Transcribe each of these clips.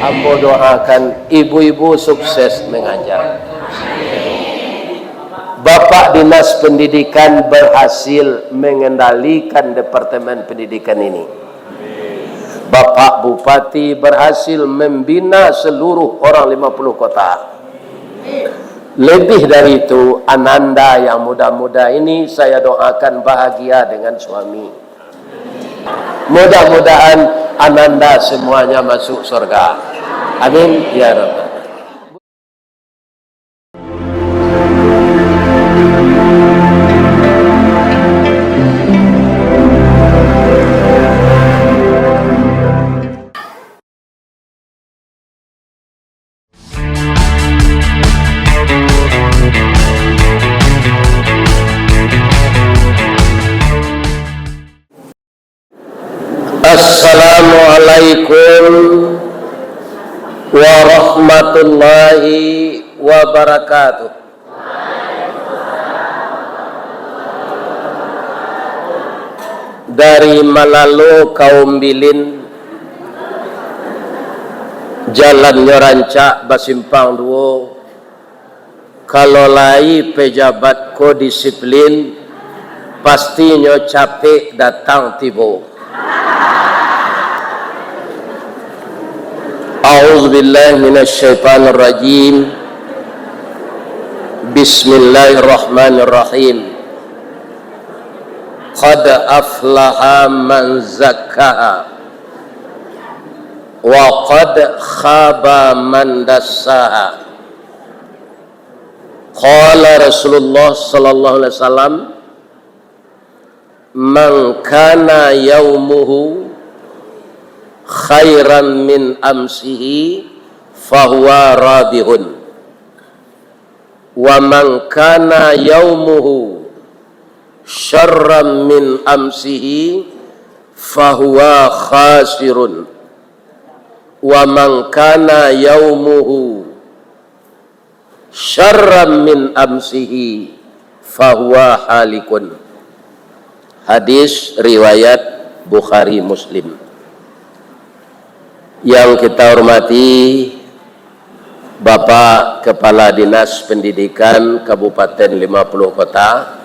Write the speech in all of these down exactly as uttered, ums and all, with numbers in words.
Ambo doakan ibu-ibu sukses mengajar. Bapak Dinas Pendidikan berhasil mengendalikan Departemen Pendidikan ini. Bapak Bupati berhasil membina seluruh orang lima puluh kota. Lebih dari itu, Ananda yang muda-muda ini saya doakan bahagia dengan suami. Mudah-mudahan Ananda semuanya masuk surga. Amin ya rabbal alamin. Assalamualaikum warahmatullahi wabarakatuh. Dari Malalo kaum Bilin, jalannyo rancak basimpang duo, kalau lai pejabat ko disiplin, pastinyo capek datang tibo. A'udzubillahi minasyaitonirrajim. Bismillahirrahmanirrahim. Qad aflaha man zakkaha, wa qad khaba man dassaha. Qala Rasulullah sallallahu alaihi wasallam, "Man kana yaumuhu khairan min amsihi, fahuwa rabihun. Wa man kana yaumuhu syarran min amsihi, fahuwa khasirun. Wa man kana yaumuhu syarran min amsihi, fahuwa halikun." Hadis riwayat Bukhari Muslim. Yang kita hormati Bapak Kepala Dinas Pendidikan Kabupaten Lima Puluh Kota,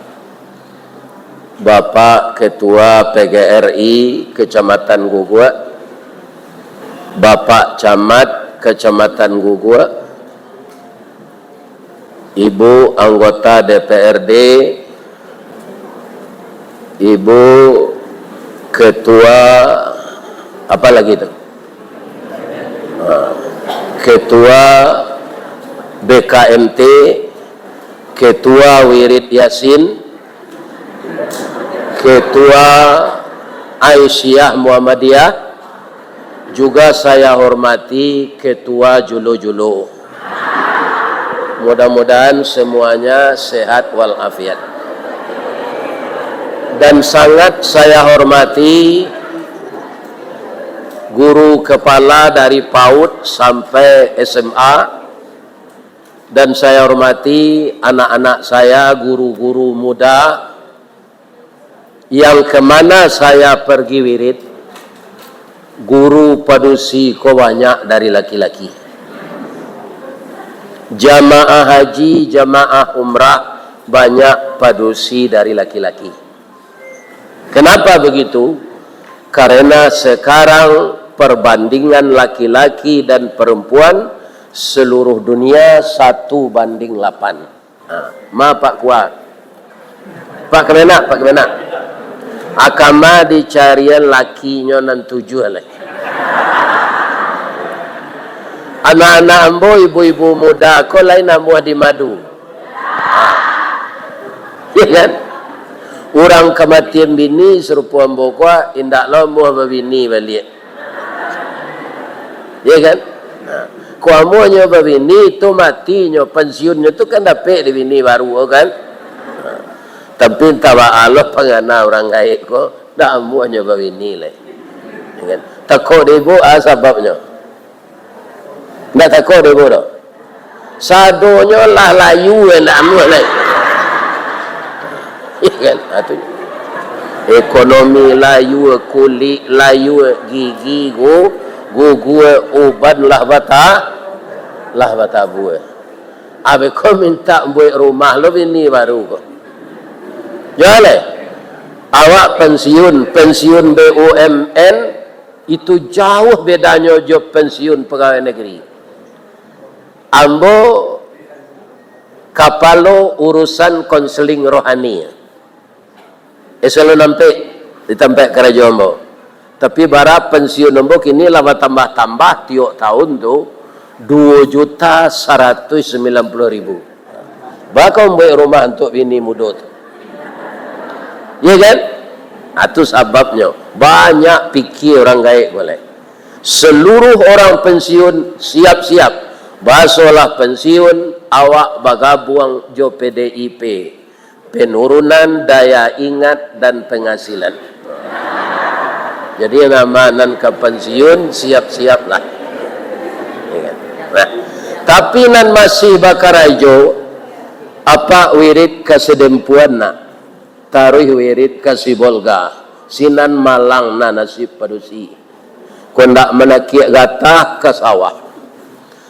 Bapak Ketua P G R I Kecamatan Guguak, Bapak Camat Kecamatan Guguak, Ibu anggota D P R D, Ibu Ketua, apa lagi tu? Ha, Ketua B K M T, Ketua Wirid Yasin, Ketua Aisyah Muhammadiyah, juga saya hormati Ketua Julo-Julo. Mudah-mudahan semuanya sehat walafiat. Dan sangat saya hormati guru kepala dari PAUD sampai S M A, dan saya hormati anak-anak saya, guru-guru muda, yang kemana saya pergi wirid, guru padusi ko banyak dari laki-laki. Jamaah haji, jamaah umrah, banyak padusi dari laki-laki. Kenapa begitu? Karena sekarang perbandingan laki-laki dan perempuan seluruh dunia satu banding lapan. Ha, ma Pak Kua. Pak Kemenak, Pak Kemenak. Akama dicarian lakinyo nan tujuah lai. Anak-anak ambo, ibu-ibu muda ko lai namuah di madu. Ya kan? Urang kamatian bini sarupo ambo ko, indak lo amuah babini baliak. Ya kan? Nah, ko amuahnyo babini tu matinyo, pensiunnyo tu kan dapek di bini baru kan? Nah, tapi entah baa lo pangana urang gaek ko, ndak amuahnyo babini lai. Ya kan? Tako dek ibu, a sababnyo? Ndak tako dek ibu doh? Sadonyo lah layu, ndak amuah lai. Ya kan? Ha, tu. Ekonomi layu, kulik layu, gigi go, Gugua uban lah bata-, lah batabua. Abih ko mintak buek rumah lo bini baru ko. Jaleh. Awak pensiun, pensiun B U M N itu jauh bedanyo jo pensiun pegawai negeri. Ambo kapalo urusan konseling rohani. Eselon ampek di tampek karajo ambo. Tapi bara pensiun ambo kini lah batambah-tambah tiok tahun tu, duo juta saratuih sambilan puluah ribu. Baa ka mambuek rumah untuak bini mudo tu. Iya kan? Itu sababnyo. Banyak pikia urang gaek ko lai. Seluruh orang pensiun, siap-siap. Basolah pensiun, awak bagabuang jo P D I P. Penurunan daya ingat dan penghasilan. Jadi, nan ma nan ka pensiun, siap-siaplah. Ya kan? Nah, tapi nan masih bakarajo, apak wirid ka Sidempuan nak, taruih wirid ka Sibolga, sinan malang nah nasib padusi. Kok ndak manakiak gatah ka sawah.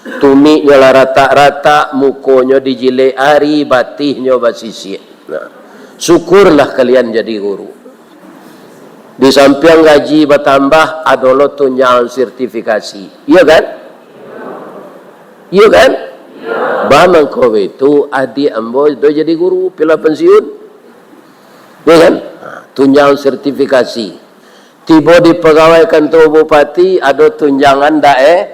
Tumiknyo lah ratak-ratak, mukonyo dijilek ari, batihnyo basisiak. Nah, syukurlah kalian jadi guru. Di sampiang gaji batambah, ado lo tunjangan sertifikasi. Iyo kan? Iyo kan? Baa mangko baitu, adiak ambo do jadi guru, pilah pensiun. Iyo kan? Ha, tunjangan sertifikasi. Tibo di pagawai kantua bupati, ado tunjangan dae-,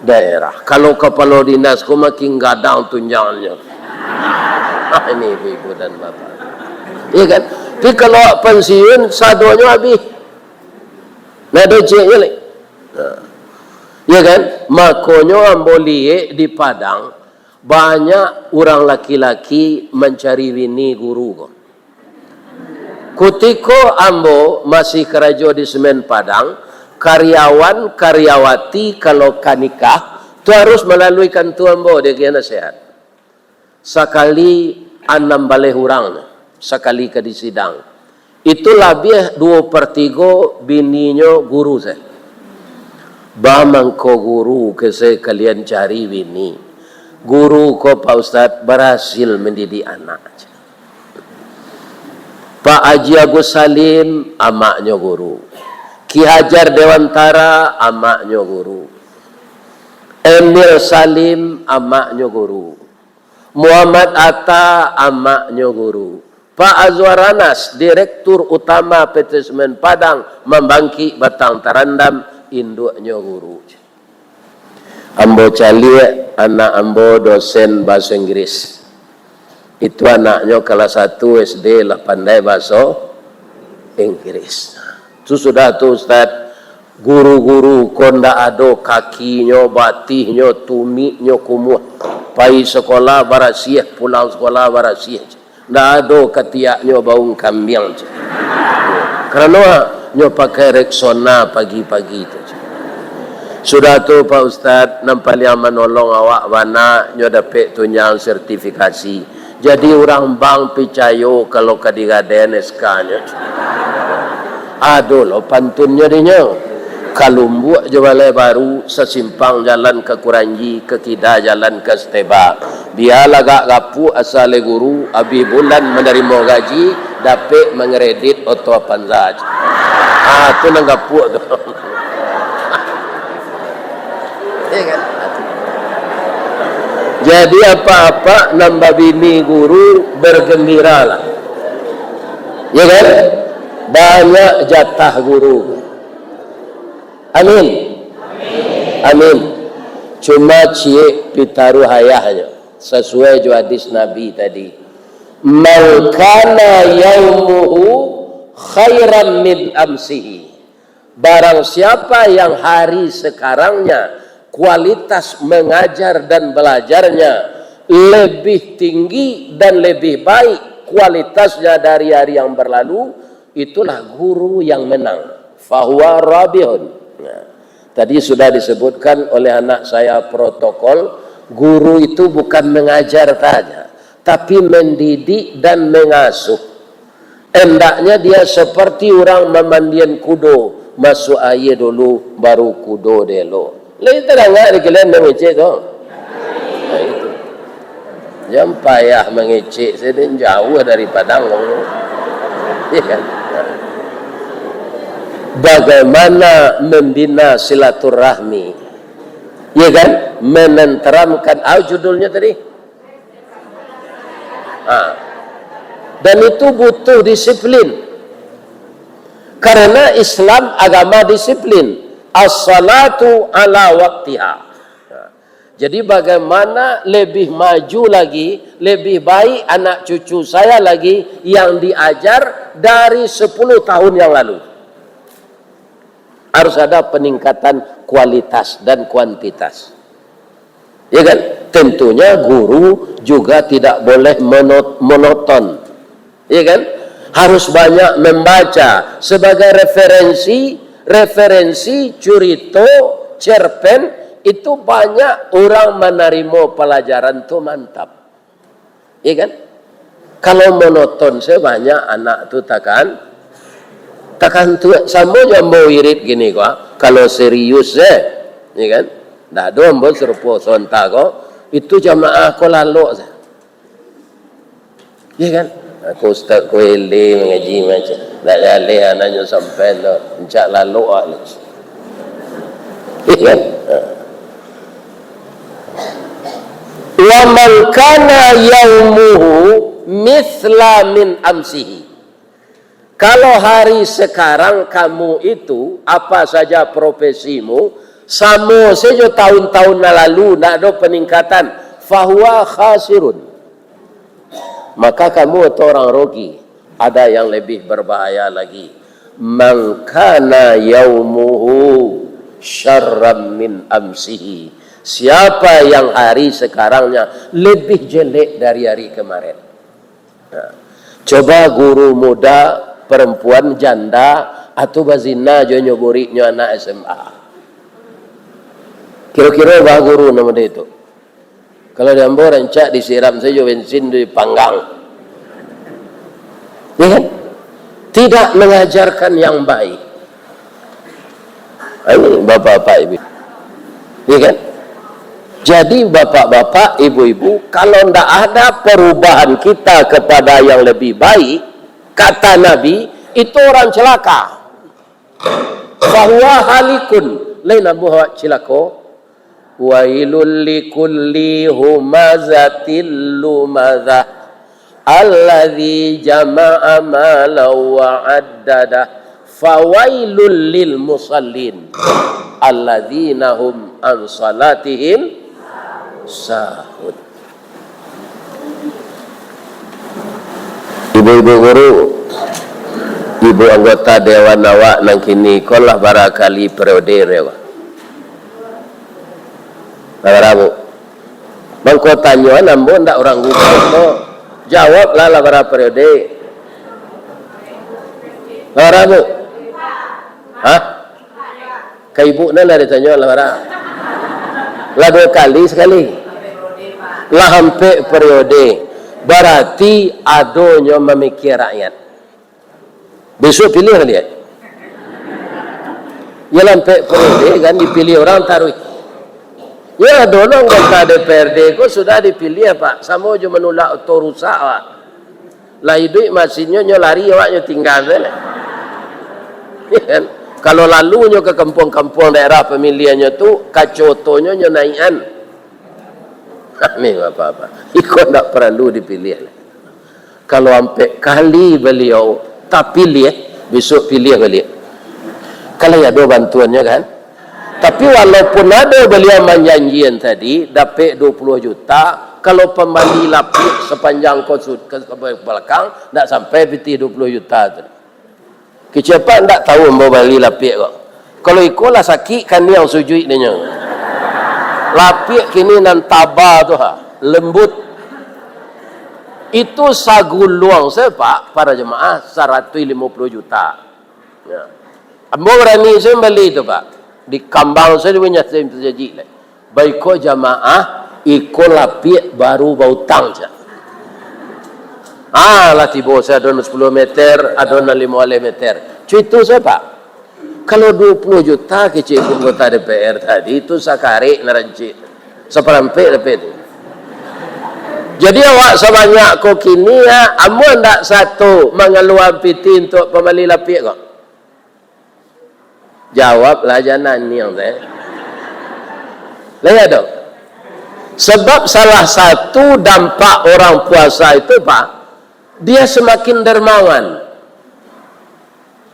daerah. Kalau kapalo dinas ko makin gadang tunjangannyo. Ini ibu-ibu dan bapak. Iya kan? Tapi kalau pensiun, sadonyo abih. Nah, do cieknyo lai. Nah. Iya kan? Makonyo ambo liek di Padang, banyak urang laki-laki mancari bini guru ko. Kutiko ambo masih karajo di Semen Padang, karyawan, karyawati kalau ka nikah, tu harus malalui kantua ambo, diagiah nasihat. Sakali anam baleh urang, sakali ka disidang. Itu labiah duo per tigo bininyo guru sajo. Baa mangko guru ko se kalian cari bini. Guru ko, Pak Ustaz, barasil mandidik anak. Pak Haji Agus Salim, amaknyo guru. Ki Hajar Dewantara, amaknyo guru. Emil Salim, amaknyo guru. Muhammad Atta, amaknyo guru. Pak Azwar Anas, Direktur Utama P T Semen Padang, Mambangkik Batang Tarandam, induaknyo guru. Ambo caliak anak ambo dosen bahaso Inggris. Itu anaknyo kalas satu S D lah pandai bahaso Inggris. Tu sudah tu, Ustaz, guru-guru ko ndak ado kakinyo, batihnyo, tumiknyo kumuah. Pai sekolah barasiah, pulang sekolah barasiah. Ndak ado katiaknyo baung kambiang, cek. Karano nyo pakai Rexona pagi-pagi tu, cek. Sudah tu, Pak Ustaz, nan paliang manolong awak bana, nyo dapek tunjangan sertifikasi. Jadi urang bank picayo kalau ka digadaian S K-nyo, cek. Ado lo pantunnyo dinyo. Kalumbuak jo Balai Baru, sasimpang jalan ka Kuranji, ka kida jalan ka Steba. Bia lah agak gapuak asa lai guru, abih bulan manarimo gaji, dapek mangredit oto Avanza. Ah, tu nan gapuak tu. Ya kan? Jadi, apak-apak nan babini guru, bergembiralah. Ya kan? Banyak jatah guru. Amin. Amin. Cuma ciek pitaruah ayahnyo, sasuai jo hadis Nabi tadi. "Man kana yaumuhu khairan min amsihi." Barang siapa yang hari sekarangnya kualitas mengajar dan belajarnya lebih tinggi dan lebih baik kualitasnya dari hari yang berlalu, itulah guru yang menang. Fahuwa rabihun. Nah, tadi sudah disebutkan oleh anak saya protokol, guru itu bukan mengajar saja, tapi mendidik dan mengasuh. Hendaknya dia seperti urang mamandian kudo, Masuak aia dulu, baru kudo dielo. Lai tadanga di kalian mangecek tu? Nah, itu. Jan payah mangecek, sajo jauah dari Padang kamu. Ya kan? Bagaimana membina silaturahmi? Ya kan? Menenteramkan, ah, judulnya tadi? Ha. Dan itu butuh disiplin. Karena Islam agama disiplin. As-salatu ala waktiha. Ha. Jadi bagaimana lebih maju lagi, lebih baik anak cucu saya lagi yang diajar dari sepuluh tahun yang lalu. Harus ada peningkatan kualitas dan kuantitas. Ya kan? Tentunya guru juga tidak boleh monot-, monoton. Ya kan? Harus banyak membaca sebagai referensi, referensi curito, cerpen, itu banyak orang menerima pelajaran tu mantap. Ya kan? Kalau monoton sajo banyak anak tu takan, takan tu samo jo ambo wirid kini ko, ah. Kalau serius sajo, ya kan? Ndak ado ambo sarupo sontak ko, itu jamaah ko lalok sajo. Ya kan? Aku ustaz ko eleh mangaji macam, ndak jaleh anaknyo sampai tu, rancak lalok ah. Ya kan? Ha. "Wa man kana yaumuhu mithla min amsihi." Kalau hari sekarang kamu itu, apa saja profesimu, samo sajo tahun-tahun nan lalu, ndak ado peningkatan, fahuwa khasirun. Maka kamu itu orang rugi. Ada yang lebih berbahaya lagi. "Man kana yaumuhu syarran min amsihi." Siapa yang hari sekarangnya lebih jelek dari hari kemarin? Nah, coba guru muda, perempuan, janda, atau bazina jo nyo muridnyo anak S M A. Kiro-kiro bah guru namo itu? Kalau di ambo rancak disiram sajo bensin tu dipanggang. Ya kan? Tidak mengajarkan yang baik. Ini bapak-bapak ibu. Ya kan? Jadi bapak-bapak, ibu-ibu, kalau ndak ada perubahan kita kepada yang lebih baik, kata Nabi, itu orang celaka. Fahuwa halikun, lain namuah awak cilako. "Wailul likulli humazatil lumazah, alladzi jama'a malan wa addadah, fawailul lil musallin, alladzina hum an salatihim sahun." Ibu-ibu guru, ibu anggota dewan awak nan kini ko lah bara kali periode, Pak? Lah bara, Bu? Mangko tanyoan ambo ndak urang guguah ko. Jawablah, lah bara periode. Lah bara, Bu? Hah? Ka ibu nan lah ditanyo lah bara. Lah duo kali sakali. Lah ampek periode. Barati adonyo mamikia rakyat. Besok pilih baliak. Yo lah ampek periode kan dipilih urang taruih. Yo, ado lo anggota D P R D ko sudah dipilih, Pak. Samo jo manulak oto rusak, Pak. Lah iduik masinnyo, nyo lari, awaknyo tingga sajo lah. Kan? Kalau lalu nyo ka kampuang-kampuang daerah pamiliannyo tu, kaco otonyo nyo naiakan. Ni bapak-bapak. Iko ndak paralu dipilih lah. Kalau ampek kali baliau tapilih, besok pilih baliak. Kalau ado bantuannyo kan? Tapi walaupun ado baliau manjanjian tadi, dapek duo puluah juta, kalau pambali lapiak sapanjang ko su-, ka, ka balakang, ndak sampai pitih duo puluah juta tu. Kecek Apak ndak tahu ambo bali lapiak ko. Kalau iko lah sakik kaniang sujuik dinyo. Lapiak kini nan taba tu ha, lembut. Itu saguluang sajo, Pak, para jemaah, saratuih limo puluah juta. Ya. Ambo barani sajo mambali tu, Pak. Di kambang sajo punyo sajo tajadi lai. Baiko jamaah, iko lapiak baru bautang sajo. Ah, lah tibo sajo ado nan sapuluah meter, ado nan limo baleh meter. Cuitu sajo, Pak. Kalau duo puluah juta kecek anggota D P R tadi, itu sakarek nan rancak. Saparampek dapek tu. Jadi awak sabanyak ko kini, ya, amuah ndak sato mangaluan pitih untuak pambali lapiak ko? Jawablah, jan naniang teh. Lah ya dong. Sebab salah satu dampak orang puasa itu, Pak, dia semakin dermawan.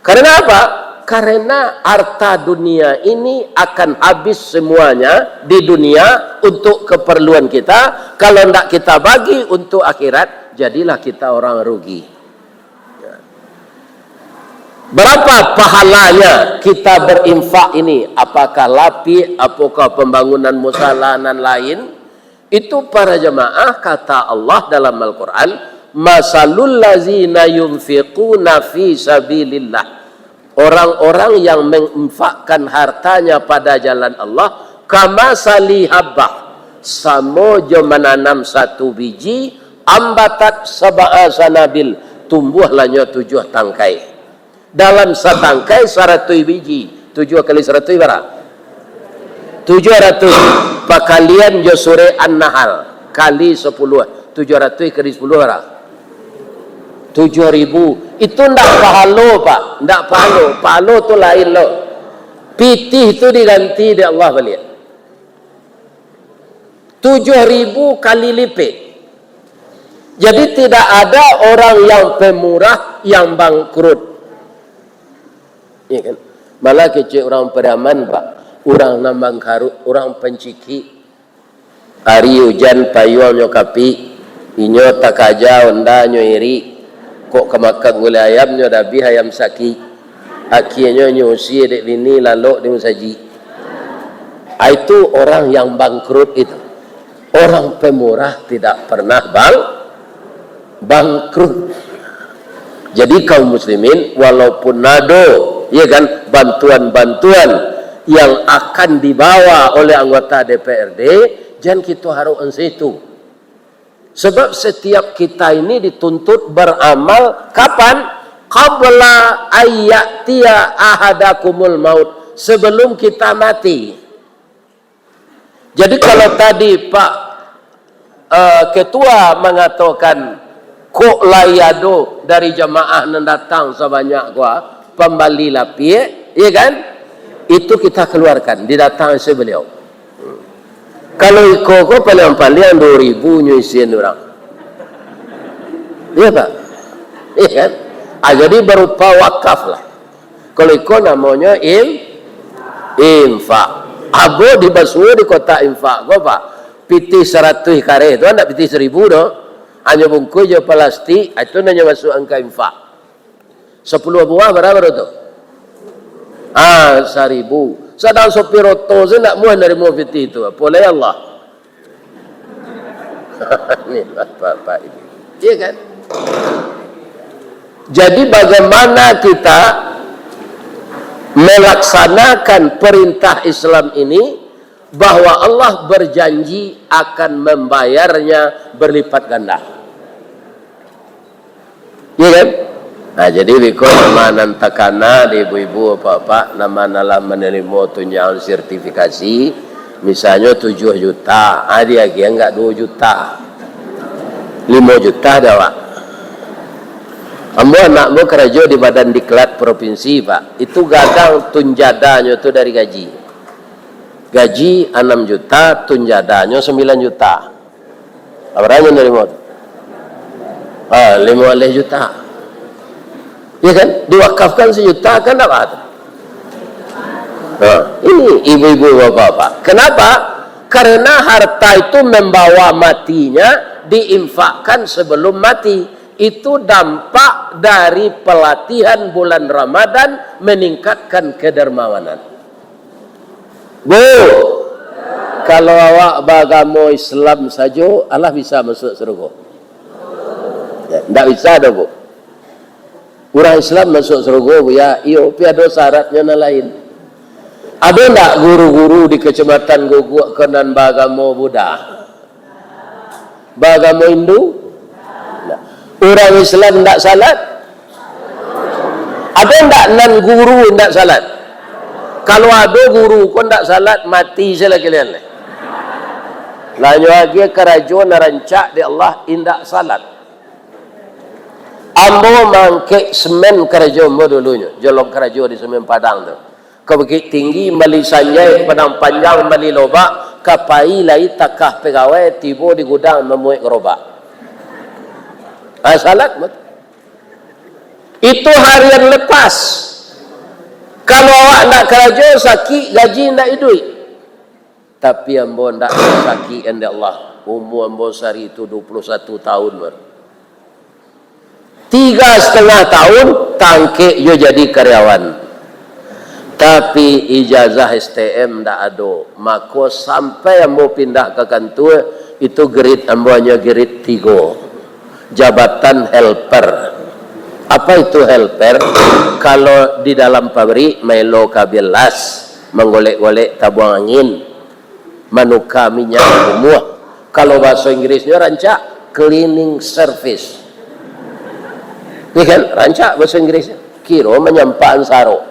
Karena apa? Karena harta dunia ini akan habis semuanya di dunia untuk keperluan kita. Kalau ndak kita bagi untuk akhirat, jadilah kita orang rugi. Berapa pahalanya kita berinfak ini? Apakah lapiak, apakah pembangunan musala nan lain? Itu para jamaah, kata Allah dalam Al-Quran, "Masalul lazina yunfiquna fi sabilillah." Orang-orang yang menginfakkan hartanya pada jalan Allah, kama sali habbah, samo jo mananam satu biji, ambatat sab'a sanabil, tumbuahlah nyo tujuah tangkai. Dalam satangkai saratuih biji, tujuah kali saratuih bara? Tujuah ratuih. Pakalian jo surek An-Nahl, kali sapuluah. Tujuah ratuih kali sapuluah bara? Tujuah ribu. Itu ndak pahalo, Pak. Ndak pahalo. Pahalo tu lain lo. Pitih tu diganti dek Allah baliak. Tujuah ribu kali lipek. Jadi, tidak ada orang yang pemurah yang bangkrut. Ya kan? Malah kecek urang Pariaman, Pak. Urang nan bangkarut, urang pancikik. Ari ujan payuangnyo kapik, inyo takaja onda nyo irik, kok ka makan gulai ayam nyo dah abih ayam sakik. Akhianyo inyo usie dek bini lalok di musajik. Ah, itu orang yang bangkrut itu. Orang pemurah tidak pernah bang-, bangkrut. Jadi kaum muslimin, walaupun ado, ya kan, bantuan-bantuan yang akan dibawa oleh anggota D P R D, jan kito harok an situ. Sebab setiap kita ini dituntut beramal kapan? Qabla ayyatiya ahadakumul maut, sebelum kita mati. Jadi, kalau tadi Pak, eh, Ketua mangatokan, kok lai ado dari jamaah nan datang sabanyak ko, ah, pambali lapiak, ya kan? Itu kita keluarkan, didatang isi beliau. Kalau iko ko paliang-paliang duo ribu nyo isian urang. Iya, Pak? Iya kan? Ah, jadi berupa wakaf lah. Kalau iko namonyo im-, infak. Abo dibasuo di kotak infak ko, Pak. Pitih saratuih kareh tu, ndak pitih saribu doh. Hanyo bungkuih jo palastik, ah, itu nan nyo masuakan ka infak. Sapuluah buah bara tu? Ah, saribu. Sadang sopir oto se ndak muah narimo pitih tu. Apo lai Allah. Ini bapak-bapak ini. Iya kan? Jadi, bagaimana kita melaksanakan perintah Islam ini, bahwa Allah berjanji akan membayarnya berlipat ganda? Iya kan? Nah, jadi biko nama nan takana di ibu-ibu, bapak-bapak, nama nan lah manarimo tunjangan sertifikasi, misalnyo tujuah juta, ah, diagiah ndak duo juta. Limo juta dah, Pak. Ambo anak ambo karajo di Badan Diklat Provinsi, Pak. Itu gadang tunjadanyo tu dari gaji. Gaji anam juta, tunjadanyo sambilan juta. Bara nyo narimo tu? Ah, limo baleh juta. Ya kan? Diwakafkan sajuta, kan dapat. Nah, ini ibu-ibu, bapak-bapak. Kenapa? Karena harta itu membawa matinya, diinfakkan sebelum mati. Itu dampak dari pelatihan bulan Ramadan meningkatkan kedermawanan. Bu, kalau awak baagamo Islam sajo, alah bisa masuak sarugo? Ya, ndak bisa doh, Bu. Urang Islam masuak sarugo, Bu, ya? Iyo, tapi ado syaratnyo nan lain. Ado ndak guru-guru di Kecamatan Goguak ko nan baagamo Buddha? Baagamo Hindu? Nah. Urang Islam ndak salat? Ado ndak nan guru ndak salat? Kalau ado guru ko ndak salat, mati se lah kalian lai. Lah nyo agiah karajo nan rancak dek Allah, indak salat. Ambo maangkek semen karajo ambo dulunyo, jolong karajo di Semen Padang tu. Ka Bukik Tinggi, mali sanjai, Padang Panjang, mali lobak, ka pai lai takah pegawai, tibo di gudang mamuek garobak. Ah, salat, betul. Itu harian lepas. Kalau awak ndak karajo, sakik, gaji ndak iduik. Tapi ambo ndak sakik, dek Allah. Umua ambo sari tu dua puluh satu tahun baru. Tiga satangah tahun, tangkek jo jadi karyawan. Tapi ijazah S T M ndak ado. Mako, sampai ambo pindah ka kantua, itu grade ambo hanyo grade tigo. Jabatan helper. Apa itu helper? Kalau di dalam pabrik, maelo kabilas, manggolek-golek tabuang angin, manuka minyak umuah. Kalau bahaso Inggrisnyo rancak, cleaning service. Iya kan? Rancak bahaso Inggrisnyo. Kiro manyampahan sarok.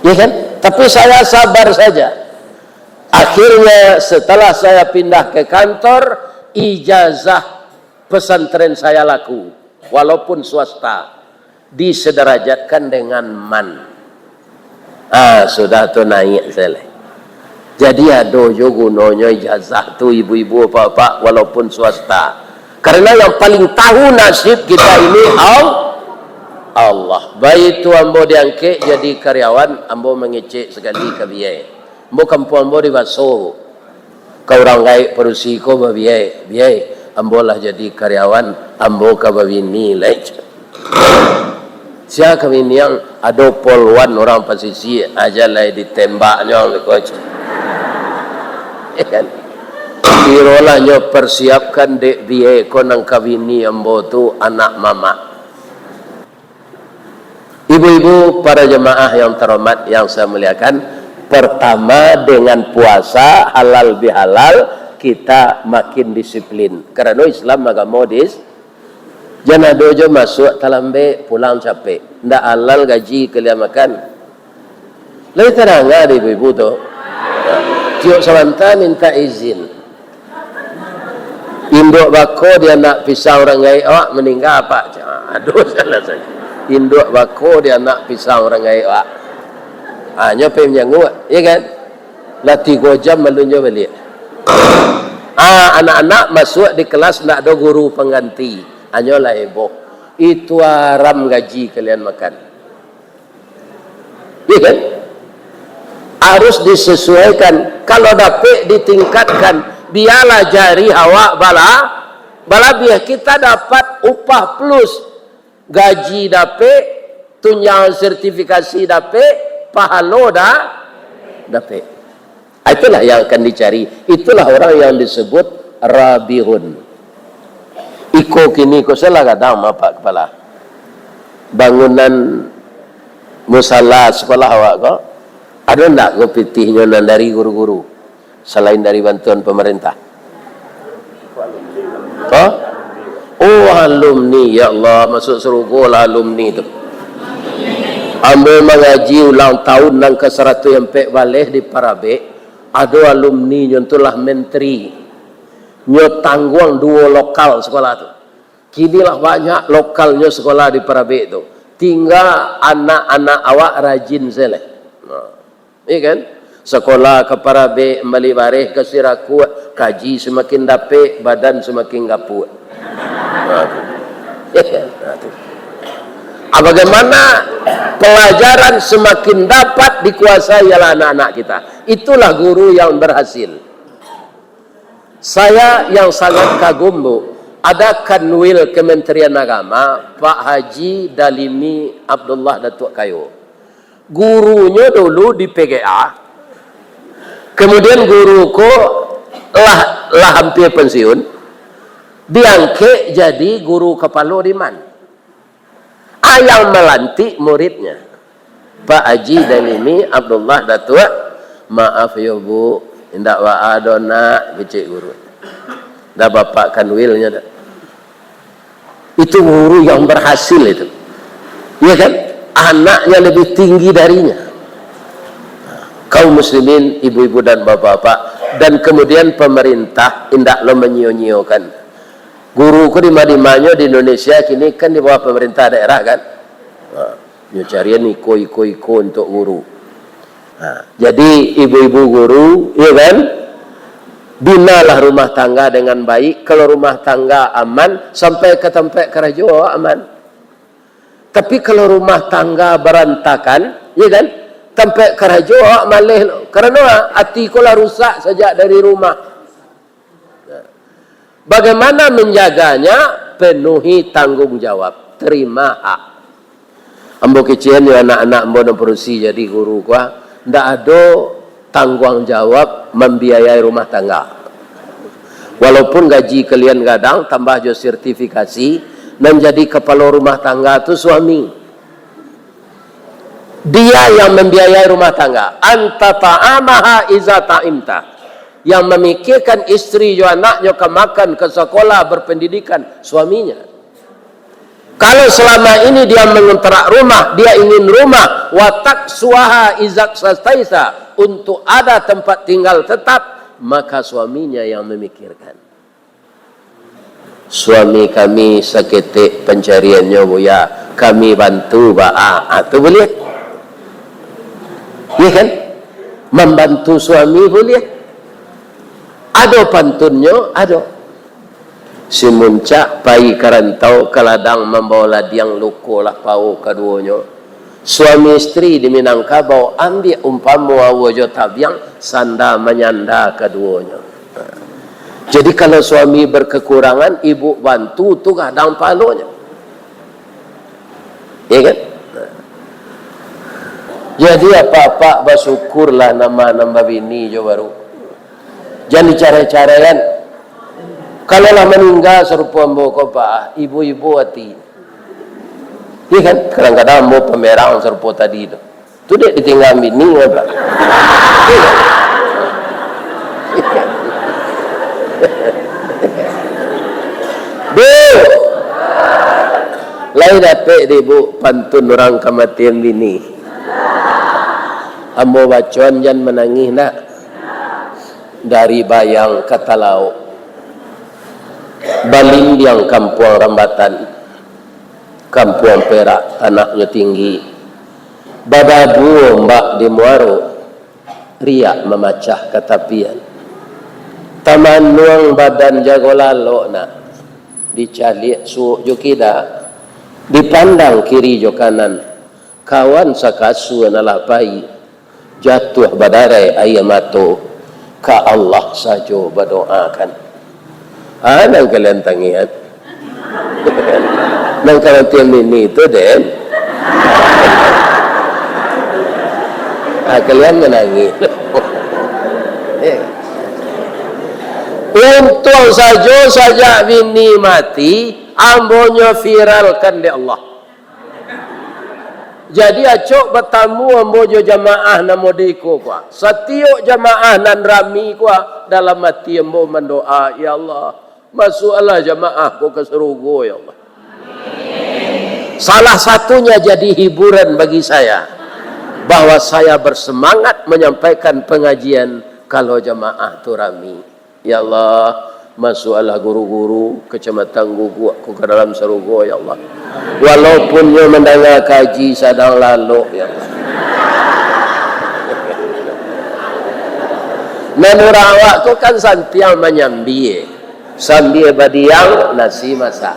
Iya kan? Tapi saya sabar saja. Akhirnya, setelah saya pindah ke kantor, ijazah pesantren saya laku, walaupun swasta, disedarajatkan dengan MAN. Ah, sudah tu naik sajo. Jadi, ado jo gunonyo ijazah tu, ibu-ibu, bapak-bapak, walaupun swasta. Karena yang paling tahu nasib kita ini Al-, Allah. Baitu ambo diangkek jadi karyawan, ambo mangecek sakali ka biai. Ambo, kampuang ambo di Baso. Ka urang gaek padusi ko babiai, "Biai, ambo lah jadi karyawan, ambo ka babini lai." Sia ka bini ang? Ado polwan urang pasisia, aja lai ditembaknyo ang ko. Kan? Kirolah nyo persiapkan dek biai ko nan ka bini ambo tu anak mamak. Ibu-ibu, para jemaah yang terhormat, yang saya muliakan, pertama, dengan puasa halal bihalal, kita makin disiplin. Karano Islam agamo dis-, jan ado jo masuak talambek, pulang capek. Ndak halal gaji kalian makan. Lai tadanga dek ibu-ibu tu. Tiok sabanta minta izin. Induak bako di anak pisang urang gaek awak, maningga apak. Aduh, salah sajo. Induak bako di anak pisang urang gaek awak. Ah, nyo pai manjanguak, iya kan? Lah tigo jam alun nyo baliak. Ah, anak-anak masuak di kelas ndak ado guru pangganti. Hanyo lah heboh. Itu haram gaji kalian makan. Iya kan? Harus disesuaikan. Kalau dapek, ditingkatkan. Biarlah jari awak bala-, balabiah. Kita dapat upah plus. Gaji dapek, tunjangan sertifikasi dapek, pahalo da-, dapek. Ah, itulah yang akan dicari. Itulah orang yang disebut rabihun. Iko kini ko salah gadang, Pak Kepala. Bangunan musala sekolah awak ko, ado ndak ko pitihnyo nan dari guru-guru, salain dari bantuan pemerintah? Hah? Oh, alumni, ya Allah, masuk surga lah alumni tu. Ambo mangaji ulang tahun nan ka saratuih ampek baleh di Parabek, ado alumni nyo tu lah menteri. Nyo tangguang duo lokal sekolah tu. Kini lah banyak lokalnyo sekolah di Parabek tu. Tingga anak-anak awak rajin sajo lai. Nah. Iya kan? Sekolah ka Parabek, mambali bareh ka Sirakuak, kaji samakin dapek, badan samakin gapuak. Nah, tu. Nah, tu. Ah, bagaimana pelajaran semakin dapat dikuasai ialah anak-anak kita. Itulah guru yang berhasil. Saya yang sangat kagum, Bu, ada Kanwil Kementerian Agama, Pak Haji Dalimi Abdullah Datuk Kayo. Gurunyo dulu di P G A, kemudian guru ko lah, lah hampir pensiun, diangkek jadi guru kapalo di MAN. Ah, yang malantik muridnya, Pak Haji Dalimi Abdullah Datuk, "Maaf yo, Bu, indak baa doh nak," kecek guru. Dah bapak Kanwilnyo dah. Itu guru yang berhasil itu. Iya kan? Anaknya lebih tinggi darinya. Kaum muslimin, ibu-ibu dan bapak-bapak, dan kemudian pemerintah indaklah menyio-nyiokan. Guru ko di ma-di manyo di Indonesia kini kan di bawah pemerintah daerah kan? Ha, nyo carian iko, iko, iko untuk guru. Ha, jadi ibu-ibu guru, ya kan? Binalah rumah tangga dengan baik. Kalau rumah tangga aman, sampai ke tempat karajo aman. Tapi kalau rumah tangga barantakan, ya kan? Tempat karajo awak maleh lo. Karano ati ko lah rusak sajak dari rumah. Bagaimana menjaganya? Penuhi tanggung jawab. Terima hak. Ambo kecek nyo anak-anak ambo nan padusi jadi guru ko, ah, ndak ado tangguang jawab mambiayai rumah tangga. Walaupun gaji kalian gadang, tambah jo sertifikasi, nan jadi kapalo rumah tangga tu suami. Dia yang mambiayai rumah tangga. Anta ta'amaha iza ta'imta. Yang mamikirkan istri jo anaknyo ka makan, ka sakolah, berpendidikan, suaminya. Kalau selama ini dia mengontrak rumah, dia ingin rumah, watak suaha izak sastaisa, untuk ada tempat tinggal tetap, maka suaminya yang memikirkan. Suami kami saketek pancariannyo, Buya, kami bantu, Ba. Ah, tu boleh. Iya kan? Membantu suami boleh. Ado pantunnyo, ado. Si Muncak pai ka rantau, ka ladang mambao ladiang, lukolah pao kaduonyo. Suami istri di Minangkabau, ambiak umpamo aua jo tabiang, sanda manyanda kaduonyo. Jadi kalau suami berkekurangan, ibu bantu tu gadang pahalonyo. Iya kan? Jadi apak-apak basyukurlah nan ma-, nan babini jo baru. Jan dicarai-caraian. Kalau lah maningga sarupo ambo ko, Pak, ibo-ibo ati. Iya kan? Kadang-kadang ambo pamerang sarupo tadi tu. Tu dek ditingga bini, Pak. Bu, lai dapek dek Bu pantun urang kamatian bini? Ambo bacoan, jan manangih ndak. Dari Bayang ka Talaok, balindiang Kampuang Rambatan, Kampuang Perak, tanaknyo tinggi, badabu ombak di muaro, riak mamacah ka tapian. Tamanuang badan jago lalok nak, dicaliak suok jo kida, dipandang kiri jo kanan, kawan sakasua nan lah pai, jatuah badarai aia mato, ka Allah sajo badoakan. Ah, nan kalian tangihan. Nan kamatian bini tu, den. Ah, kalian manangih. Untuang sajo sajak bini mati, ambonyo viralkan dek Allah. Jadi, acok batamu ambo jo jamaah nan model iko ko. Satiok jamaah nan rami ko, dalam ati ambo mandoa, "Ya Allah, masuakkanlah jamaah ko ka sarugo, ya Allah." Salah satunya jadi hiburan bagi saya, bahwa saya bersemangat menyampaikan pengajian kalau jamaah tu rami. Ya Allah, masuakkanlah guru-guru Kecamatan Guguak ko ka dalam sarugo, ya Allah. Walaupun nyo mandanga kaji sadang lalok, ya Allah. Nan urang awak ko kan santiang manyambia. Sambia badiang, nasi masak.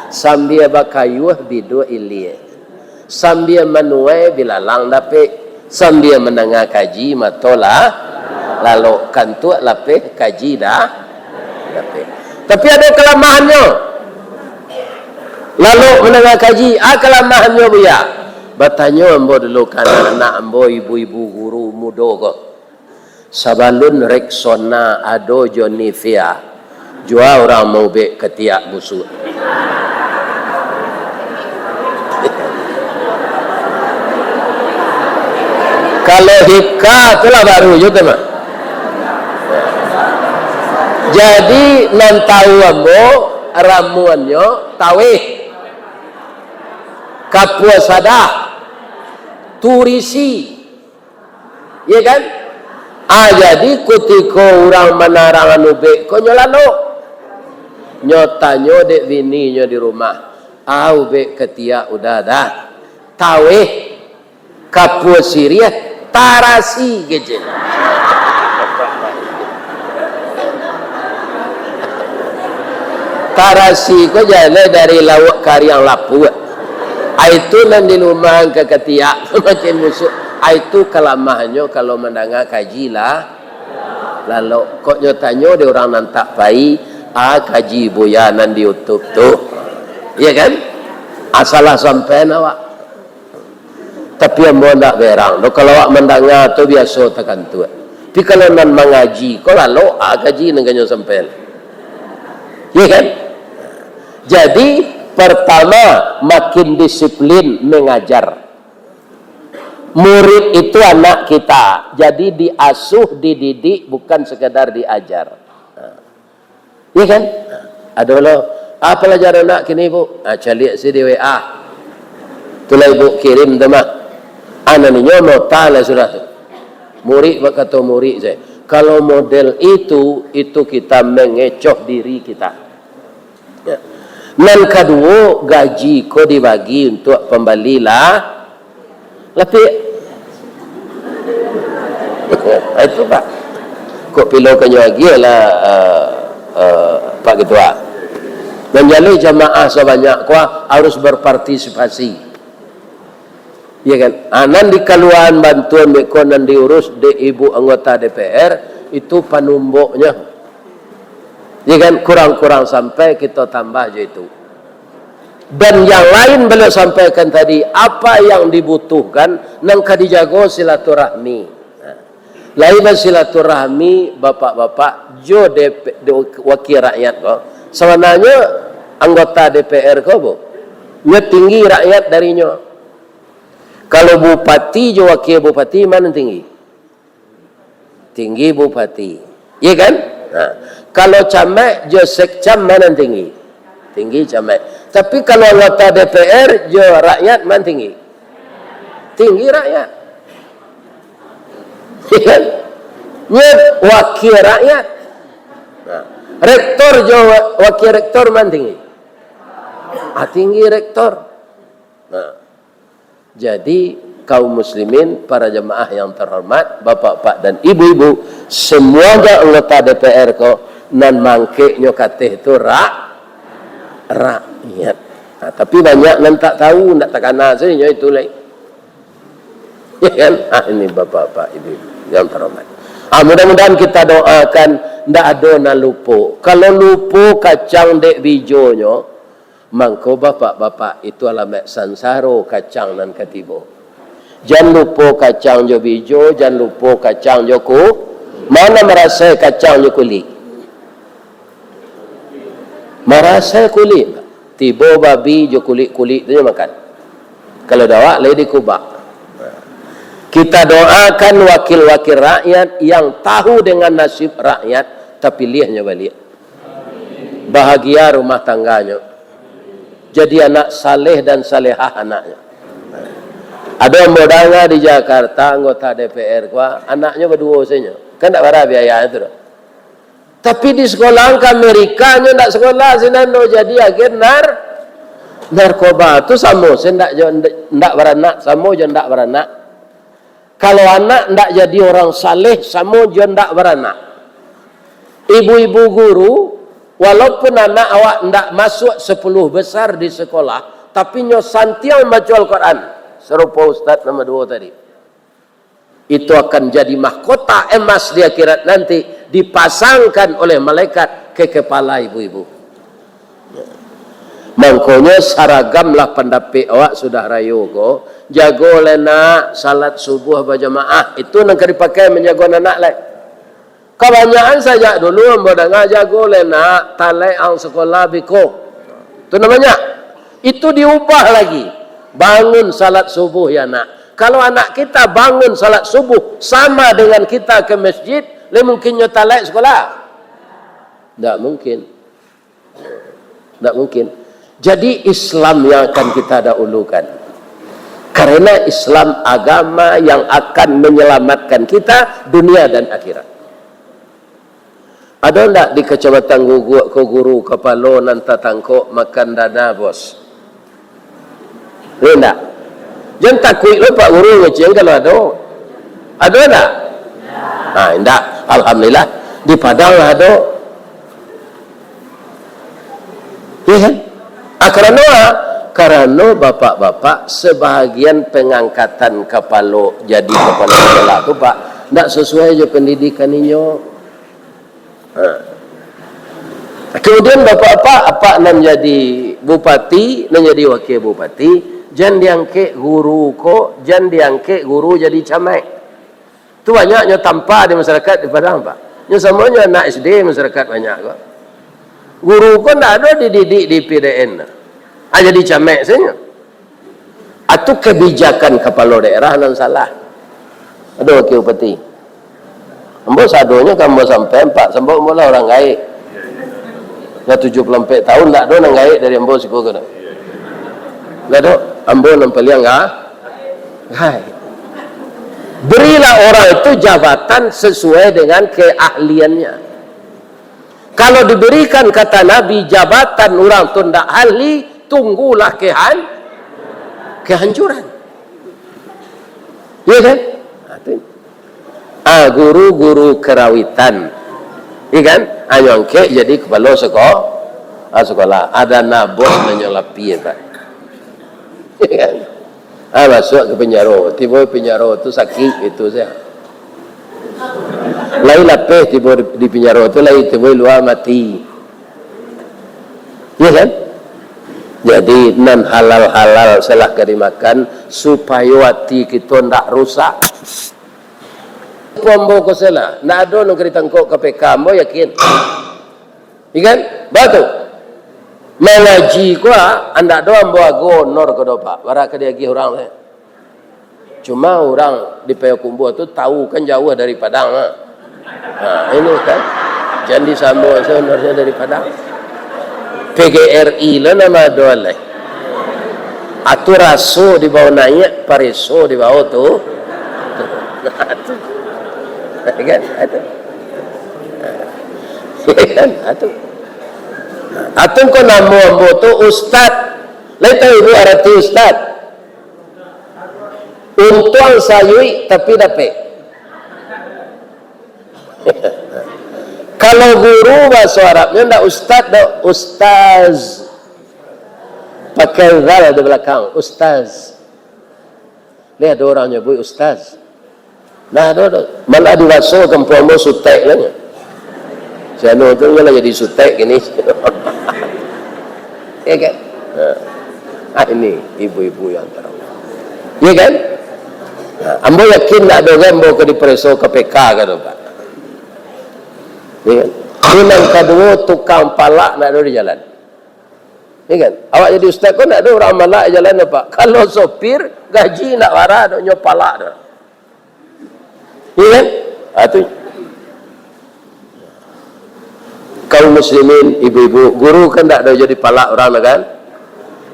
Sambia bakayuah, biduak ilia. Sambia manuai, bilalang dapek. Sambia mandanga kaji, mato lah lalok, kantuak lapeh, kaji dah dapek. Tapi ado kalamahannyo. Lalok mandanga kaji, ah, kalamahannyo, Buya. Batanyo ambo dulu ka anak-anak ambo, ibu-ibu guru mudo ko. Sabalun Rexona ado jo Nivea, jua urang maubek katiak busuak. Kalau Hipka tu lah baru jo tu mah. Jadi nan tahu ambo ramuannyo taweh, kapua sadah, Turisi. Iya kan? Ah, jadi kutiko urang manarang anu bek ko nyo lalok. Nyo tanyo dek bininyo di rumah, "Au bek katiak udah dah? Taweh, kapua siriah, tarasi kecek." Tarasi ko jaleh dari lauak kariang lapuak. Ai tu nan di rumah ka katiak makin busuk. Ai tu kalamahannyo kalau mandanga kaji lah. Lalok, kok nyo tanyo dek urang nan tak pai, ah, kaji buya nan di YouTube tu. Iya kan? Ah, salah sampean awak. Tapi ambo ndak berang doh, kalau awak mandanga tu biaso takantuak. Tapi kalau nan mangaji ko lalok, ah, kaji nan kanyo sampean. Iya kan? Jadi, pertama, makin disiplin mengajar. Murid itu anak kita, jadi diasuh, dididik, bukan sekadar diajar. Nah. Iya kan? Ado lo, "Ah, palajaran nak kini, Bu?" Ah, caliak se di W A. Itulah ibu kirim tu mah. Ah, nan inyo nota lah sudah tu. Murid bakato murid se, kalau model itu, itu kita mengecoh diri kita. Ya. Nan kaduo, gaji ko dibagi untuak pambali lah. Lapiak. Itu, Pak. Kok pilo kanyo agiah lah, eh, eh, Pak Ketua. Manjaleh jamaah sabanyak ko harus berpartisipasi. Ya kan? Ah, nan dikaluaan bantuan beko nan diurus dek ibu anggota D P R, itu panumboknyo. Ya kan? Kurang-kurang sampai kito tambah jo itu. Dan yang lain beliau sampaikan tadi, apa yang dibutuhkan, nan ka dijago silaturahmi. Nah, lai basilaturahmi bapak-bapak jo D P, jo wakil rakyat ko. Sabananyo anggota D P R ko, Bu, nyo tinggi rakyat darinyo. Kalau bupati jo wakil bupati, ma nan tinggi? Tinggi bupati. Iya kan? Nah, kalau camat jo sekcam, ma nan tinggi? Tinggi camat. Tapi kalau anggota D P R jo rakyat, ma nan tinggi? Tinggi rakyat. Iya kan? Nyo wakil rakyat. Nah, rektor jo wa-, wakil rektor, ma nan tinggi? Ah, tinggi rektor. Nah, jadi, kaum muslimin, para jamaah yang terhormat, bapak-bapak dan ibu-ibu, semuanya anggota D P R ko, nan mangkeknyo kateh tu rak-, rakyat. Nah, tapi banyak nan tak tahu, ndak takana sajo itu lai. Ya kan? Ah, ini bapak-bapak, ibu-ibu yang terhormat. Ah, mudah-mudahan kita doakan, ndak ado nan lupo. Kalau lupo kacang dek bijonyo, mangko, bapak-bapak, itu alamaik sansaro kacang nan ka tibo. Jan lupo kacang jo bijo, jan lupo kacang jo ku-, ma nan marasai kacang jo kulik? Marasai kulik. Tibo babi jo kulik-kulik tu nyo makan. Kalau dek awak, lai dikubak. Kita doakan wakil-wakil rakyat yang tahu dengan nasib rakyat, tapiliahnyo baliak. Bahagia rumah tangganyo. Jadi anak saleh dan salehah anaknyo. Ado ambo danga di Jakarta, anggota D P R ko, anaknyo baduo sajo. Kan ndak bara biaya tu doh. Tapi di sekolah ka Amerika, nyo ndak sekolah sinan doh, jadi agen nar-, narkoba. Tu samo se ndak jo, ndak baranak, samo jo ndak baranak. Kalau anak ndak jadi orang saleh, samo jo ndak baranak. Ibu-ibu guru, walaupun anak awak ndak masuak sepuluh besar di sekolah, tapi nyo santiang baco Al-Quran, sarupo ustaz nomor duo tadi. Itu akan jadi mahkota emas di akhirat nanti, dipasangkan oleh malaikat ke kepala ibu-ibu. Mangkonyo, saragamlah pandapek awak sudah rayo ko. Jago lai, nak, salat subuah bajamaah. Itu nan ka dipakai manjago anak lai. Kabanyakan sajak dulu ambo danga, "Jago lai, nak, talek ang sakolah beko." Tu namonyo. Itu diubah lagi. "Bangun salat subuh, ya, nak." Kalau anak kita bangun salat subuh sama dengan kita ke masjid, lai mungkin nyo talek sakolah? Ndak mungkin. Ndak mungkin. Jadi, Islam yang akan kita dahulukan. Karena Islam agama yang akan menyelamatkan kita dunia dan akhirat. Ado ndak di Kacamatan Guguak ko guru kapalo nan tatangkok makan dana, bos? Ni ndak? Jan takuik lo Pak Guru ngecek kalau ado. Ado ndak? Ha, indak. Alhamdulillah. Di Padang lah ado. Iya kan? Ah, karano, ah, karano bapak-bapak, sebahagian pangangkatan kapalo jadi kapalo sekolah tu, Pak, ndak sasuai jo pandidikan inyo. Ha. Kamudian bapak-bapak, apak nan jadi bupati, nan jadi wakil bupati, jan diangkek guru ko, jan diangkek guru jadi camat. Tu banyak nyo tampa di masyarakat di Padang, Pak. Nyo samonyo anak S D masyarakat banyak ko. Guru ko ndak ado dididik di P D N. Ah, jadi camat sajo. Atu kabijakan kapalo daerah nan salah. Ado wakil bupati. Ambo sadonyo ka ambo sampaian, Pak, sabab ambo lah urang gaek. Lah tujuah puluah ampek tahun, ndak ado nan gaek dari ambo siko ko. Ndak ado, ambo nan paliang ga-, gaek. Berilah orang itu jabatan sesuai dengan keahliannya. Kalau diberikan, kata Nabi, jabatan urang tu ndak ahli, tunggulah kehan-, kehancuran. Iya kan? Nah, tu. Ah, guru-guru karawitan. Iya kan? Ah, nyo angkek jadi kapalo seko-, ah, sekolah. Ado nabos nan nyo lapie, Pak. Iya kan? Ah, masuak ka pinjaro. Tibo pinjaro tu sakik itu sajo. Lai lapeh tibo di, di pinjaro tu, lai tibo lua mati. Iya kan? Jadi, nan halal-halal salah ka dimakan, supayo ati kito ndak rusak. Ambo ko salah, ndak ado nan ka ditangkok K P K, ambo yakin. Iya kan? Batua. Mangaji ko, ah, ndak ado ambo ago honor ko doh, Pak. Bara ka diagiah urang, eh. Cuma urang di Payakumbuah tu tahu kan jauah dari Padang, ah. Ha, ini kan. Jan disambung sajo honornyo dari Padang. P G R I lah namo ado lai. Atu raso dibao naiak, pareso dibao tu. Kan? Atu. Kan? Atu. Atu ko namo ambo tu ustad. Lai tahu ibu arati ustad? Untuang sayuik tapi dapek. Kalau guru bahaso Arabnyo ndak ustad doh, ustaz. Pakai zal di balakang, ustaz. Ni ado urang nyabuik ustaz. Nah, ado, ado. Malah di baso kampuang ambo sutek lah nyo. Si anu tu lah jadi sutek kini. Ya kan? Nah. Ah, ini ibu-ibu yang terang. Ya kan? Nah, ambo yakin ndak ado ambo ka dipareso K P K ka tu, Pak. Ya kan? Tu nan kaduo, tukang palak ndak ado di jalan. Ya kan? Awak jadi ustaz ko ndak ado urang malak di jalan, Pak. Kalau sopir, gaji ndak bara doh, nyo palak doh. Iya kan? Ha, tu. Kaum muslimin, ibu-ibu, guru kan ndak ado jadi palak urang tu kan?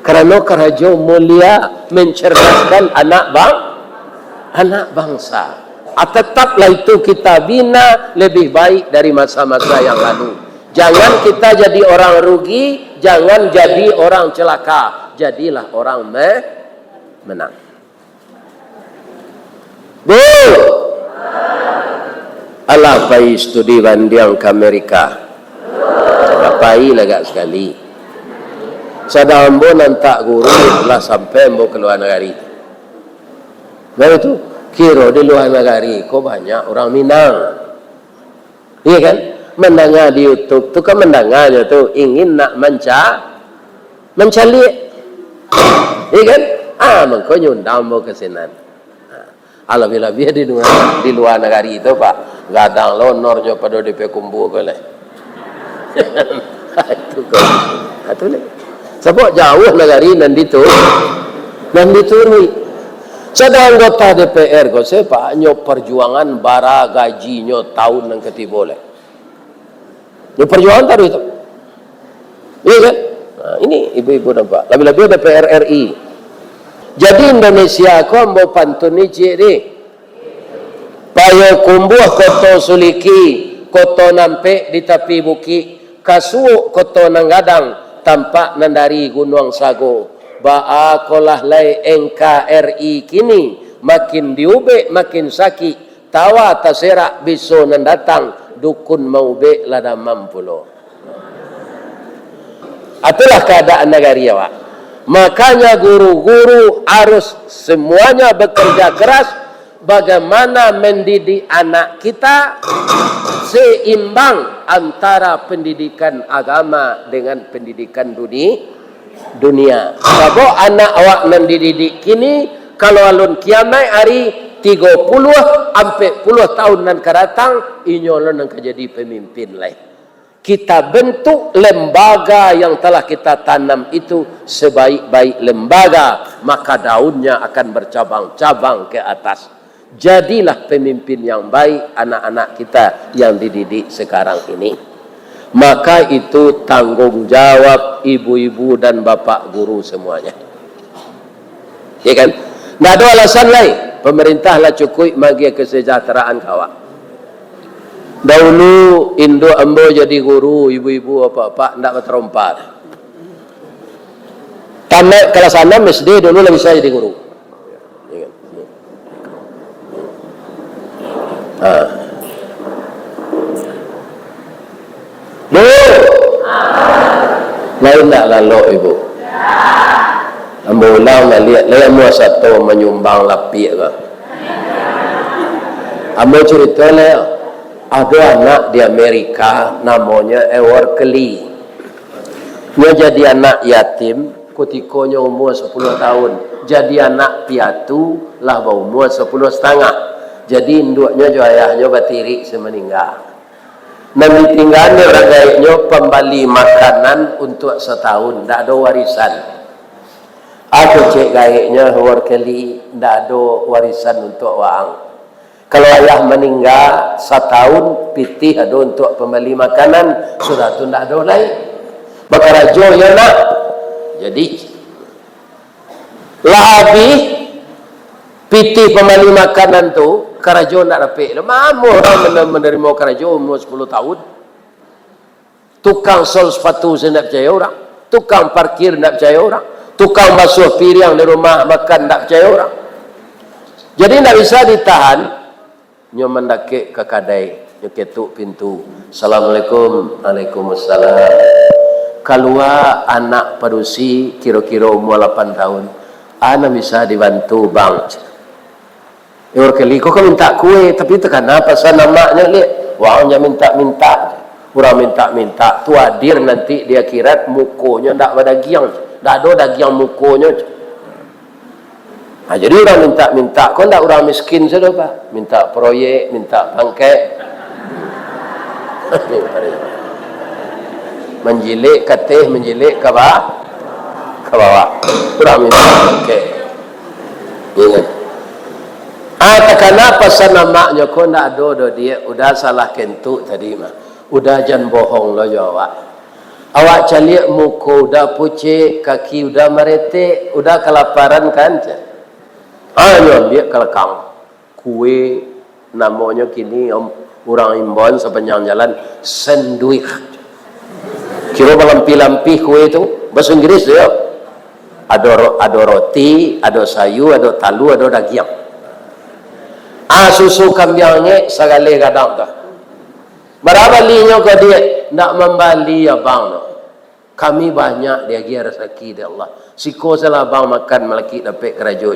Karano karajo mulia, mencerdaskan anak bang-, anak bangsa. Ah, tetaplah itu kita bina lebih baik dari masa-masa yang lalu. Jangan kita jadi orang rugi, jangan jadi orang celaka. Jadilah orang me-, menang. Bu! Alah pai studi bandiang ka Amerika. Lah pai lah agak sakali. Sadang ambo nan tak guru lah sampai ambo ka lua nagari. Baru tu, kiro di lua nagari ko banyak urang Minang. Iya kan? Mandanga di YouTube tu kan mandanganyo tu ingin nak manca-, mancaliak. Iya kan? Ah, mangko nyo undang ambo ka sinan. Ah, labiah-labiah di lua, di lua nagari tu, Pak. Gadang lo honornyo pado di Payakumbuah ko lai. Itu ko. Ah, tu lai. Sabab jauah nagari nan ditu-, nan dituruik. Sadang anggota D P R ko, sia, Pak, nyo parjuangan bara gajinyo taun nan katibo lai. Nyo parjuangan taruih tu. Iya kan? Nah, ini ibu-ibu nampak. Labiah-labiah D P R R I. Jadi Indonesia ko ambo pantun ni ciek deh. Payokumbuah Koto Suliki, Koto Nampek di tapi bukik, Kasuok Koto Nan Gadang, tampak nan dari Gunuang Sago. Baa kolah lai N K R I kini, makin diubek makin sakik, tawa taserak biso nan datang, dukun maubek lah damam pulo. Itulah keadaan nagari awak. Makanya guru-guru harus semuanya bekerja keras bagaimana mendidik anak kita seimbang antara pendidikan agama dengan pendidikan duni-, dunia. Sabab anak awak nan dididik kini, kalau alun kiamaik ari tigo puluah, ampek puluah tahun nan ka datang, inyo lo nan ka jadi pemimpin lai. Kita bentuk lembaga yang telah kita tanam itu sebaik-baik lembaga, maka daunnya akan bercabang-cabang ke atas. Jadilah pemimpin yang baik anak-anak kita yang dididik sekarang ini. Maka itu tanggung jawab ibu-ibu dan bapak guru semuanya. Ya kan? Ndak ado alasan lai. Pemerintah lah cukuik maagiah kesejahteraan ka awak. Dahulu induak ambo jadi guru, ibu-ibu, apak-apak, ndak batarompa. Tamat kelas anam S D dulu lah bisa jadi guru. Ya kan? Ha. Bu! Lain ndak lalok, Ibu? Ambo ulang baliak, lai amuah sato manyumbang lapiak ko. Ambo curito lai, ado anak di Amerika, namonyo Eworkely. Nyo jadi anak yatim, kutiko nyo umua sapuluah tahun. Jadi anak piatu, lah baumua sapuluah satangah. Jadi induaknyo jo ayahnyo batirik samaningga. Nan ditinggaan dek urang gaeknyo pambali makanan untuak satahun, ndak ado warisan. Ado cek gaeknyo Eworkely, ndak ado warisan untuak waang. Kalau ayah maningga, satahun pitih ado untuak pambali makanan, sudah tu ndak ado lai. Bakarajo yo nak. Jadi, lah abih pitih pambali makanan tu, karajo ndak dapek. Mamo urang mana-, manarimo karajo umur sapuluah tahun. Tukang sol sapatu se ndak picayo urang. Tukang parkir ndak picayo urang. Tukang basuah piriang di rumah makan ndak picayo urang. Jadi ndak bisa ditahan. Nyo mandakek ka kadai, nyo ketuk pintu. "Assalamualaikum." "Waalaikumsalam." Kalua anak padusi, kiro-kiro umua lapan tahun. "A nan bisa dibantu, Bang?" "Eworkely ko ka mintak kue, tapi takana pasan amaknyo, Lek. Waang jan mintak-mintak. Urang mintak-mintak tu hadir nanti di akhirat, mukonyo ndak badagiang. Ndak ado dagiang mukonyo." Ha, jadi urang mintak-mintak ko ndak urang miskin sajo, Pak. Mintak proyek, mintak pangkek. Manjilek ka ateh, manjilek ka ba-, ka bawah. Urang mintak pangkek. Iyo kan? Ah, takana pasan amaknyo ko ndak ado doh, Diak. Udah salah kentuk tadi mah. Udah jan bohong lo jo awak. Awak caliak muko udah pucek, kaki udah maretek, udah kalaparan kan, cek. Ah, nyo ambiak kalakang. Kue, namonyo kini, om, urang imbauan sapanjang jalan, sandwich. Kiro balampih-lampih kue tu, bahaso Inggris tu yo. Ado ro-, ado roti, ado sayua, ado talua, ado dagiang. Ah, susu kambiang angek sagaleh gadang tu. Bara balinyo ko, Diak? Ndak mambali abang tu. Kami banyak diagiah rasaki dek Allah. Siko salah abang makan malakik dapek karajo.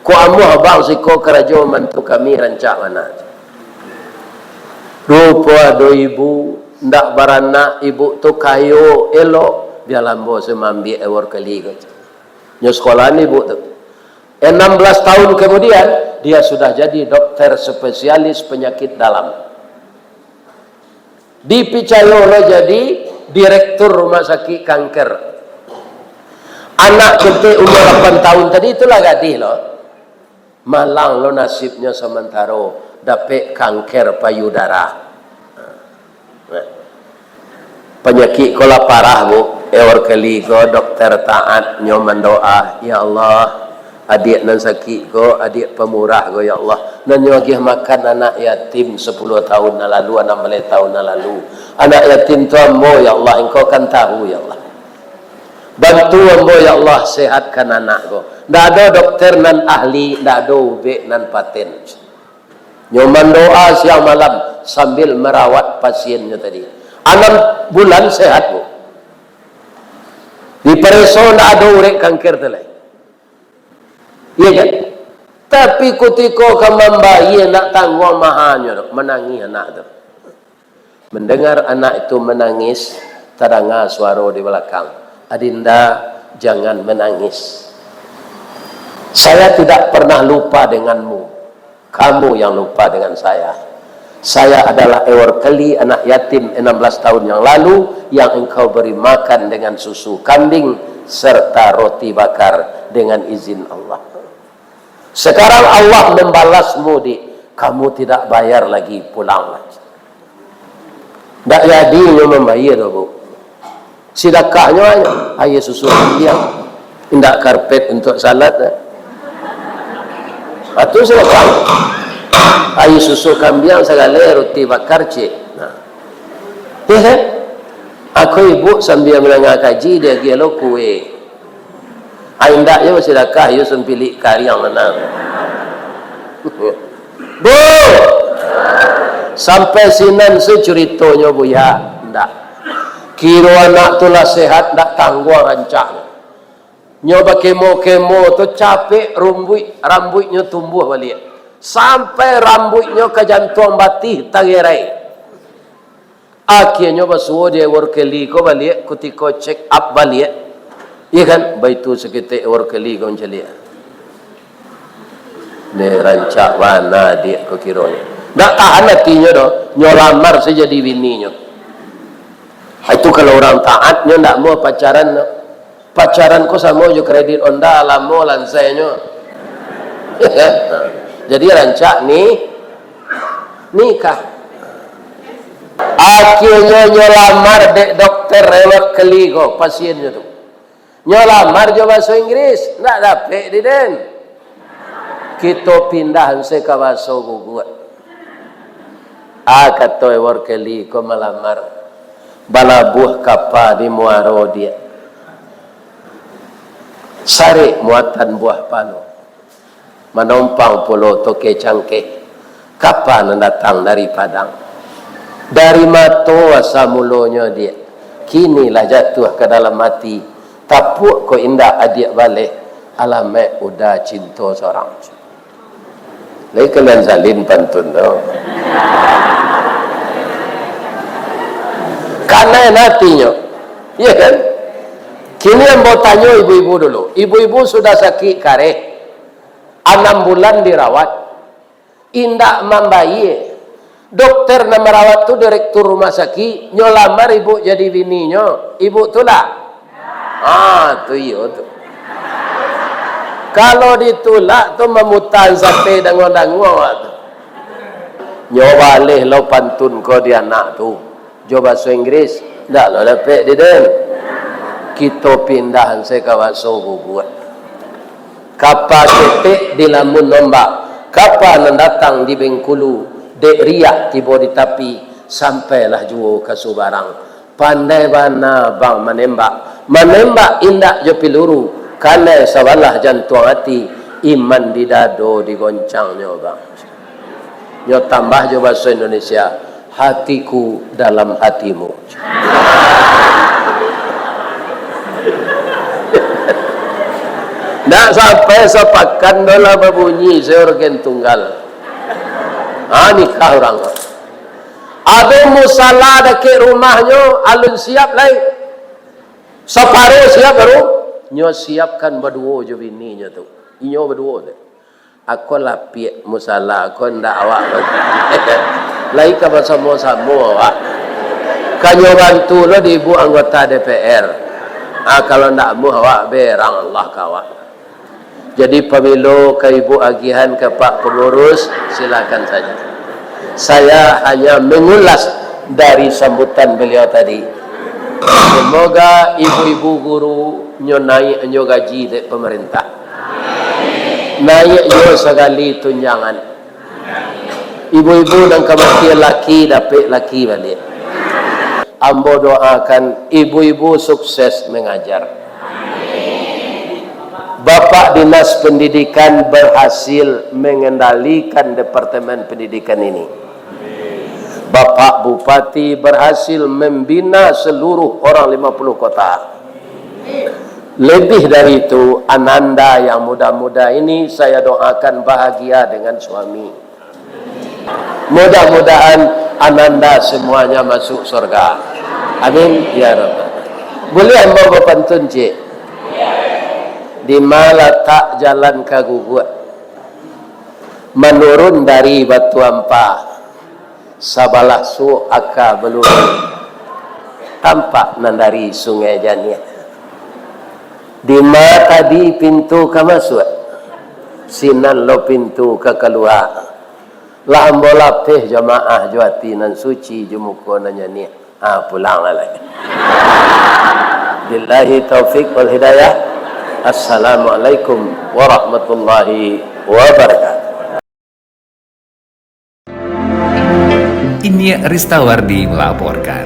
Ko amuah abang siko karajo mantu kami rancak bana. Rupo ado ibu, ndak baranak, ibu tu kayo, elok, bialah ambo se maambiak Eworkely ko. Nyo sekolahan ibu tu. Enam belas tahun kemudian, dia sudah jadi dokter spesialis penyakit dalam. Dipicayo lo jadi direktur rumah sakit kanker. Anak ketek umur lapan tahun tadi itulah gadih lo. Malang lo nasibnyo samantaro dapek kanker payudara. Panyakik ko lah parah, Bu. Eworkely ko dokter taat nyo mandoa, "Ya Allah, Adiak nan sakik ko, adiak pamurah ko, ya Allah. Nan nyo agiah makan anak yatim sapuluah tahun nan lalu, anam baleh tahun nan lalu. Anak yatim tu ambo, ya Allah, Engkau kan tahu, ya Allah. Bantu ambo, ya Allah, sehatkan anak ko. Ndak ado dokter nan ahli, ndak ado ubek nan paten. Nyo mandoa siang malam sambil marawat pasiennyo tadi. Anam bulan sehat, Bu. Dipareso ndak ado urek kanker tu lai. Iya kan? Tapi kutiko ka mambayia, ndak tangguang mahanyo doh, manangih anak tu. Mendengar anak itu menangis, tadanga suaro di balakang, "Adinda, jangan menangis. Saya tidak pernah lupa denganmu. Kamu yang lupa dengan saya. Saya adalah Ewor Keli, anak yatim enam belas tahun yang lalu, yang engkau beri makan dengan susu kambing serta roti bakar dengan izin Allah. Sekarang Allah membalasmu, Dik. Kamu tidak bayar lagi, pulanglah." Ndak jadi nyo mambayia doh, Bu. Sidakahnyo hanyo aia susu kambiang, indak karpet untuak salat, eh. Atu sidakah. Aia susu kambiang sagalo, roti bakar, cek. Nah. Iya kan? Ako ibu sambia mandanga kaji, diagiah lo kue. Ai, indak, yo basidakah, yo sampilik kariang manang. Bu! Sampai sinan se curitonyo, Buya? Indak. Kiro anak tu lah sehat, ndak tangguang rancak. Nyo bakemo-kemo tu capek rumbuik, rambuiknyo tumbuah baliak. Sampai rambuiknyo ka jantuang batih tagerai. Akhianyo basuo di Ewor Keli ko baliak, kutiko check up baliak. Iya kan? Baitu saketek Ewor Keli ko mancaliak. Deh, rancak bana diak ko kironyo. Ndak tahan atinyo doh, nyo lamar sajo jadi bininyo. Itu kalau urang taat, nyo ndak mau pacaran doh. Pacaran ko samo jo kredit Honda, lamo lansainyo. Jadi rancak ni, nikah. Akhianyo nyo lamar dek dokter Ewor Keli ko, pasiennyo tu. Nyo lamar jo bahaso Inggris, ndak dapek di den. Kito pindah se ka bahaso guguak. Ah, kato Ewor Keli ko malamar. Balabuah kapa di muaro diak. Sarek muatan buah palo. Manompang pulo toke cangkeh. Kapa nan datang dari Padang. Dari mato asa mulonyo diak. Kini lah jatuah ka dalam ati. Tapuak ko indak adiak baleh. Alamaik uda cinto sorang. Lai kalian salin pantun tu. Kanai atinyo. Iya kan? Kini ambo tanyo ibu-ibu dulu. Ibu-ibu sudah sakik kareh. Anam bulan dirawat. Indak mambayia. Dokter nan marawat tu direktur rumah sakik, nyo lamar ibu jadi bininyo, ibu tulak? Ah, tu iyo tu. Kalau ditulak tu mamutaan sate danguang-danguang awak tu. Nyo baleh lo pantun ko di anak tu. Jo bahaso Inggris, ndak lo dapek di den. Kito pindah se ka bahaso guguak. Kapa ketek dilamun ombak, kapa nan datang di Bengkulu, dek riak tibo di tapi, sampailah juo ka subarang. Pandai bana bang manembak, manembak indak jo piluru, kanai sabalah jantuang ati, iman di dado digoncangnyo bang. Nyo tambah jo bahaso Indonesia, hatiku dalam hatimu. Ndak sampai sapakan doh lah babunyi se orgen tunggal. Ha, nikah urang. Ado musala dakek rumahnyo, alun siap lai. Saparo siap baru, nyo siapkan baduo jo bininyo tu. Inyo baduo tu. Ako lapiak musala, ako ndak awak. Lai ka basamo-samo awak. Ka nyo bantu lo di ibu anggota D P R. Ah, kalau ndak amuah awak, berang Allah ka awak. Jadi, pabilo ka ibu agihan ka Pak Pengurus, silakan saja. Saya hanya mengulas dari sambutan beliau tadi. Semoga ibu-ibu guru nyo naik nyo gaji dek pemerintah. Naiak juo sagali tunjangan. Ibu-ibu nan kamatian laki, dapek laki baliak. Ambo doakan ibu-ibu sukses mangajar. Bapak Dinas Pendidikan berhasil mengendalikan Departemen Pendidikan ini. Bapak Bupati berhasil membina seluruh orang lima puluh kota. Lebih dari itu, ananda yang muda-muda ini saya doakan bahagia dengan suami. Mudah-mudahan ananda semuanya masuk surga. Amin, ya Rabbal. Buliah ambo bapantun, cik? Di ma latak jalan ka Guguak? Manurun dari Batu Ampa, sabalah suok aka balurun, tampak nan dari Sungai Janiah. Di ma tadi pintu ka masuak? Sinan lo pintu ka kalua. Lah ambo lapeh jamaah jo ati nan suci, jo muko nan janiah. Ha, pulanglah lai. Billahi taufik wal hidayah. Assalamualaikum warahmatullahi wabarakatuh. Inyiak Ristawardi melaporkan.